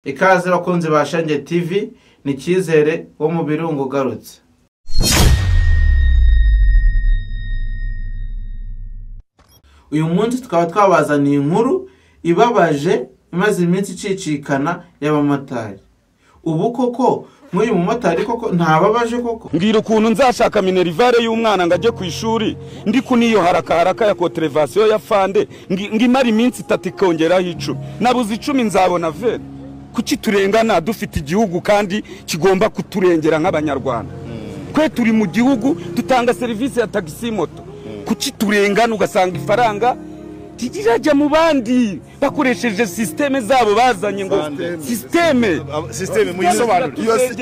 Ikaze bakunzi ba Shange TV, ni Cyizere wo mu Birungu ugarutse. Uyu munsi tukaba twabazaniye inkuru ibabaje imaze iminsi icicikana y'abamotari. Ubu koko nk'uyu mumotari koko ntababaje koko? Mbwira ukuntu nzashaka minerivare y'umwana ngo ajye ku ishuri, ndi kuniyo haraka haraka ya koterevasiyo ya fande, ngimara iminsi itatu ikongeraho 10. Nabuze 10 nzabona vere. Kuki turengana dufite igihugu kandi kigomba kuturengera nk'abanyarwanda? Kwe turi mu gihugu dutanga serivisi ya taxi moto. Kuki turengana ugasanga ifaranga rirajya mu bandi bakoresheje systeme zabo bazanye ngo systeme muyisobanure.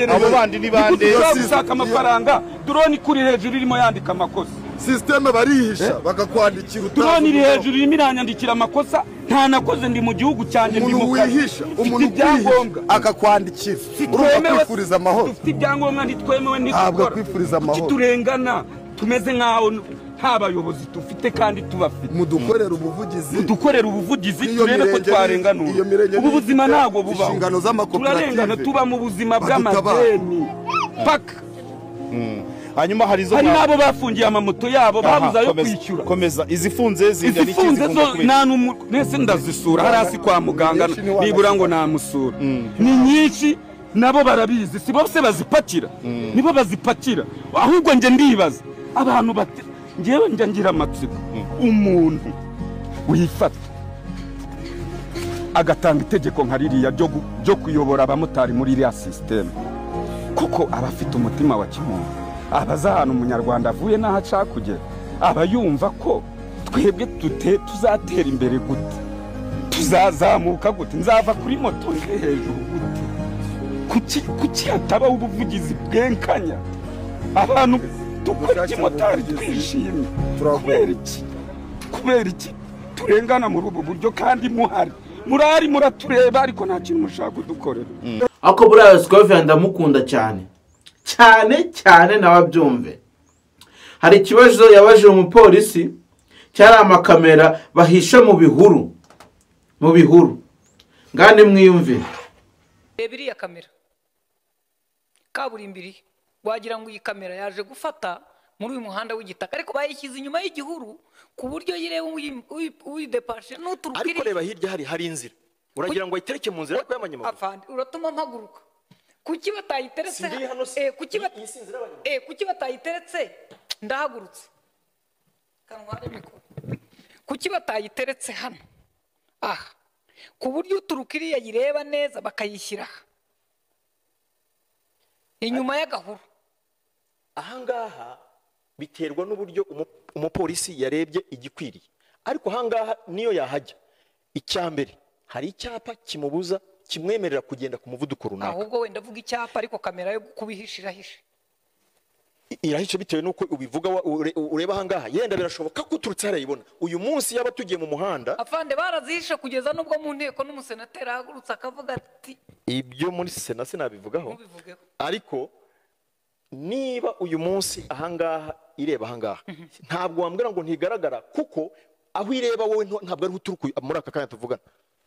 Abo bandi ni bande? Gushaka amafaranga, drone kuri hejuru irimo yandika amakosa. Systeme barihisha bakakwandikira drone iri hejuru irimo iranyandikira amakosa. Nta nakoze ndi mu gihugu cyanjye, ndi mu kazi. Umuntu ibyangombwa akakwandikira urumva kwifuriza amahoro. Dufite ibyangombwa ntitwemewe ntabwo kwifuriza amahoro. Kuki turengana tumeze nkaho nta bayobozi dufite kandi tubafite? Mudukorera ubuvugizi, mudukorera ubuvugizi turebe ko twarenganura. Ubu buzima ntabwo bubaho, turarengana tuba mu buzima bw'amadeni paka. Hanyuma hari izo hari nabo bafungiye amamoto yabo babuze ayo kwishyura. Komeza izifunze zingana iki? Izifunze zo nta nese ndazisura harasi kwa muganga nibura ngo namusura. Ni nyinshi nabo barabizi, si bose bazipakira, nibo bazipakira. Ahubwo nje ndibaza abantu bati ngewe njya ngira amatsiko, umuntu wifata agatanga itegeko nka ririya ryo kuyobora abamotari muri iriya systeme, kuko abafite umutima wa kimuntu, abaza ahantu umunyarwanda avuye n'aho ashaka kugera, aba yumva ko twebwe tuzatera imbere gute, tuzazamuka gute, nzava kuri moto nge hejuru gute? Kuki hatabaho ubuvugizi bwenkanya abantu dukora ikimotari twishimye? Kubera iki? Kubera iki turengana muri ubu buryo kandi muhari murari muratureba ariko nta kintu mushaka kudukorera? Ako buriya Scovia ndamukunda cyane cyane cyane, nababyumve. Hari ikibazo yabaje umupolisi cyari amakamera bahisha mu bihuru, mu bihuru. Ngane mwiyumvire. Reba kamera kaburimbo iri, wagira ngo iyi kamera yaje gufata muri uyu muhanda w'igitaka, ariko bayishyize inyuma y'igihuru ku buryo yireba uyidepashe n'uturuka. Ariko reba hirya hari inzira, uragira ngo ayitereke mu nzira y'abanyamaguru. Afande uratuma mpaguruka. Kuki batayiteretse? Kuki batayiteretse? Ndahagurutse kanware mikoro. Kuki batayiteretse hano aha ku buryo uturuka iriya yireba neza bakayishyira inyuma y'agahuru? Ahangaha biterwa n'uburyo umupolisi yarebye igikwiriye, ariko ahangaha niyo yahajya. Icyambere hari icyapa kimubuza kimwemerera kugenda ku muvuduko runaka. Ahubwo wenda avuga icyapa, ariko kamera yo kubihisha irahishe. Irahishe bitewe n'uko ubivuga ureba ahangaha. Yenda birashoboka ko uturutse harayibona. Uyu munsi yaba tugiye mu muhanda, afande barazihisha kugeza nubwo mu nteko n'umusenateri ahagurutse akavuga ati ibyo muri sena sinabivugaho, ariko niba uyu munsi ahangaha ireba ahangaha ntabwo wambwira ngo ntigaragara, kuko aho ireba wowe ntabwo ari uturuka muri aka kanya tuvugana,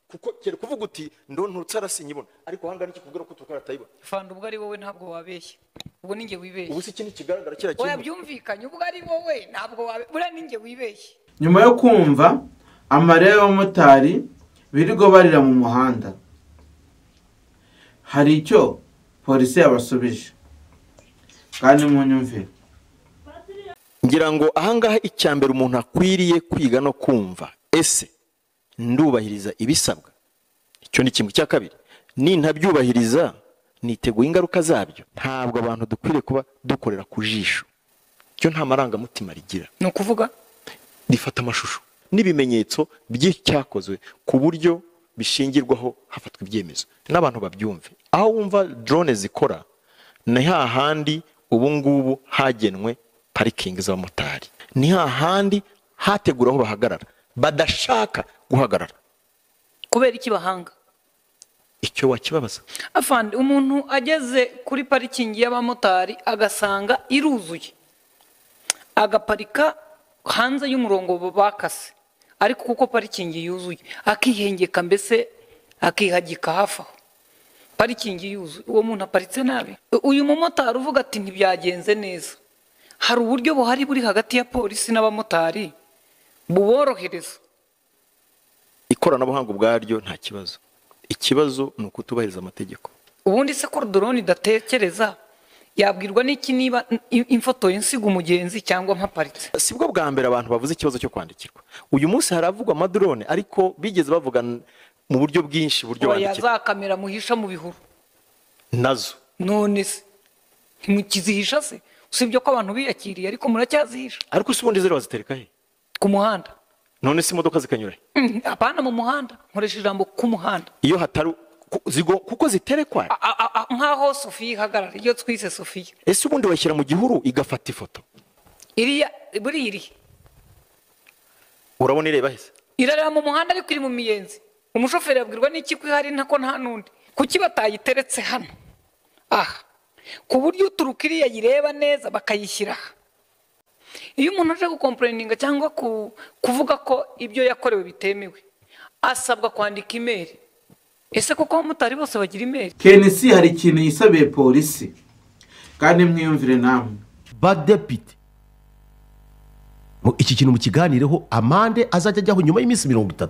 kuko kere kuvuga uti ndonturutse arasinyibona, ariko ahangaha nikikubwira ko uturuka aratayibona. Fanda ubwo ari wowe ntabwo wabeshye, ubwo ninjye wibeshye. Ubu si iki kigaragara kira kimwe? Oya byumvikanye, ubwo ari wowe ntabwo buriya ninjye wibeshye. Nyuma yo kumva amarira y'abamotari birirwa barira mu muhanda, hari icyo polisi yabasubije kandi munyumvire. Ngira ngo ahangaha icyambere umuntu akwiriye kwiga no kumva, ese ndubahiriza ibisabwa? Icyo ni kimwe. Cya kabiri, nintabyubahiriza niteguye ingaruka zabyo. Ntabwo abantu dukwiriye kuba dukorera ku jisho, cyo nta marangamutima rigira. Ni ukuvuga rifata amashusho n'ibimenyetso by'icyakozwe ku buryo bishingirwaho hafatwa ibyemezo n'abantu babyumve. Aho wumva drone zikora ni hahandi ubu ngubu hagenwe parikingi z'abamotari, ni hahandi hategura aho bahagarara badashaka guhagarara. Kubera iki bahanga? Icyo wakibabaza afande, umuntu ageze kuri parikingi y'abamotari agasanga iruzuye, agaparika hanze y'umurongo bakase, ariko kuko parikingi yuzuye akihengeka, mbese akihagika hafi aho. Parikingi yuzuye, uwo muntu aparitse nabi. Uyu mumotari uvuga ati ntibyagenze neza, hari uburyo buhari buri hagati ya polisi n'abamotari buborohereza. Ikoranabuhanga ubwaryo nta kibazo, ikibazo ni ukutubahiriza amategeko. Ubundi se ko drone idatekereza yabwirwa n'iki niba imfoto insiga umugenzi cyangwa mpaparitse? Sibwo bwa mbere abantu bavuze ikibazo cyo kwandikirwa. Uyu munsi haravugwa amadrone, ariko bigeze bavuga mu buryo bwinshi buryo bandikirwa. Oya, za kamera muhisha mu bihuru nazo none se ntimukizihisha se? Usibye ko abantu biyakiriye ariko muracyazihisha. Ariko se ubundi zero bazitereka he? Ku muhanda. None se imodoka zikanyura he? Apana mu muhanda, nkoresha ijambo ku muhanda. Iyo hatari zigo kuko ziterekwa nkaho Sofiya ihagarara, iyo twise Sofiya. Ese ubundi washyira mu gihuru igafata ifoto? Iriya buri iri urabona ireba hese? Irareba mu muhanda ariko iri mu miyenzi. Umushoferi yabwirwa n'iki ko ihari ntako nta nundi? Kuki batayiteretse hano aha ku buryo uturuka iriya yireba neza bakayishyira aha? Iyo umuntu aje gukomplaininga cyangwa kuvuga ko ibyo yakorewe bitemewe, asabwa kwandika email. Ese koko abamotari bose bagira email? KNC hari ikintu yisabiye polisi, kandi mwiyumvire namwe. Badepite iki kintu mukiganireho, amande azajya ajyaho nyuma y'iminsi 30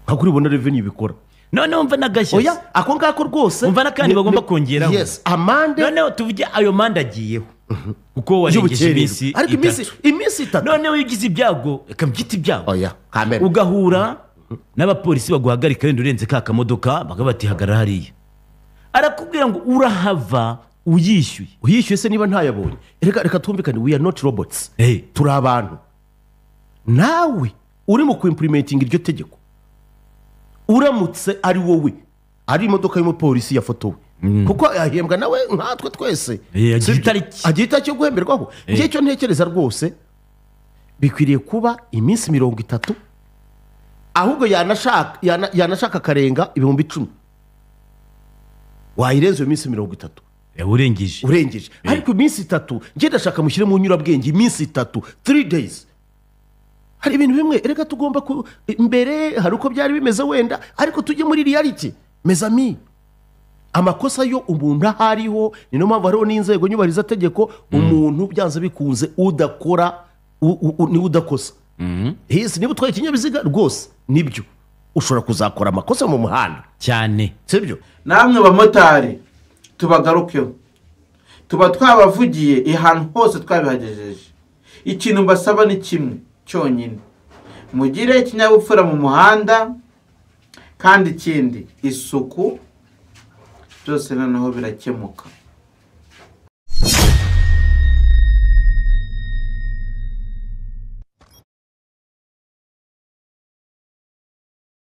nka kuri bona revenue bikora. Noneho umva n'agashya. Oya, ako ngako rwose umva n'akandi bagomba kongeraho. Yes, amande. Noneho tuvuge ayo mande agiyeho kuko warengeje iminsi ariko iminsi 3. Noneho iyo ugize ibyago, reka mbyite ibyago, oya kamere, ugahura n'abapolisi baguhagarika wenda urenze ka kamodoka bakavuga bati hagarara hariya, arakubwira ngo urahava uyishyuye. Uyishyuye se niba ntayabonye? Reka twumvikane, we are not robots. Turi abantu. Nawe uri mu kuimplementing iryo tegeko, uramutse ari wowe ari imodoka y'umupolisi yafotowe, kuko ahembwa nawe nkatwe twese, agira itariki yo guhemberwaho. Njye icyo ntekereza rwose bikwiriye kuba iminsi 30, ahubwo yanashaka akarenga 10,000 wayirenza iyo minsi 30 urengeje. Ariko iminsi 3 njye ndashaka mushyire mu nyurabwenge iminsi 3, 3 days. Hari ibintu bimwe reka tugomba mbere hari uko byari bimeze wenda, ariko tujye muri reality mes amis. Amakosa yo umuntu ahariho, ni no mpamvu hariho n'inzego nyubahiriza tegeko. Umuntu byanze bikunze udakora ni udakosa. Hisi niba utwaye ikinyabiziga rwose nibyo ushobora kuzakora amakosa mu muhanda cyane, sibyo? Namwe bamotari tubagarukeho, tuba twabavugiye ahantu hose twabihagejeje. Ikintu mbasaba ni kimwe cyonyine, mugire ikinyabupfura mu muhanda, kandi ikindi isuku, byose noneho birakemuka.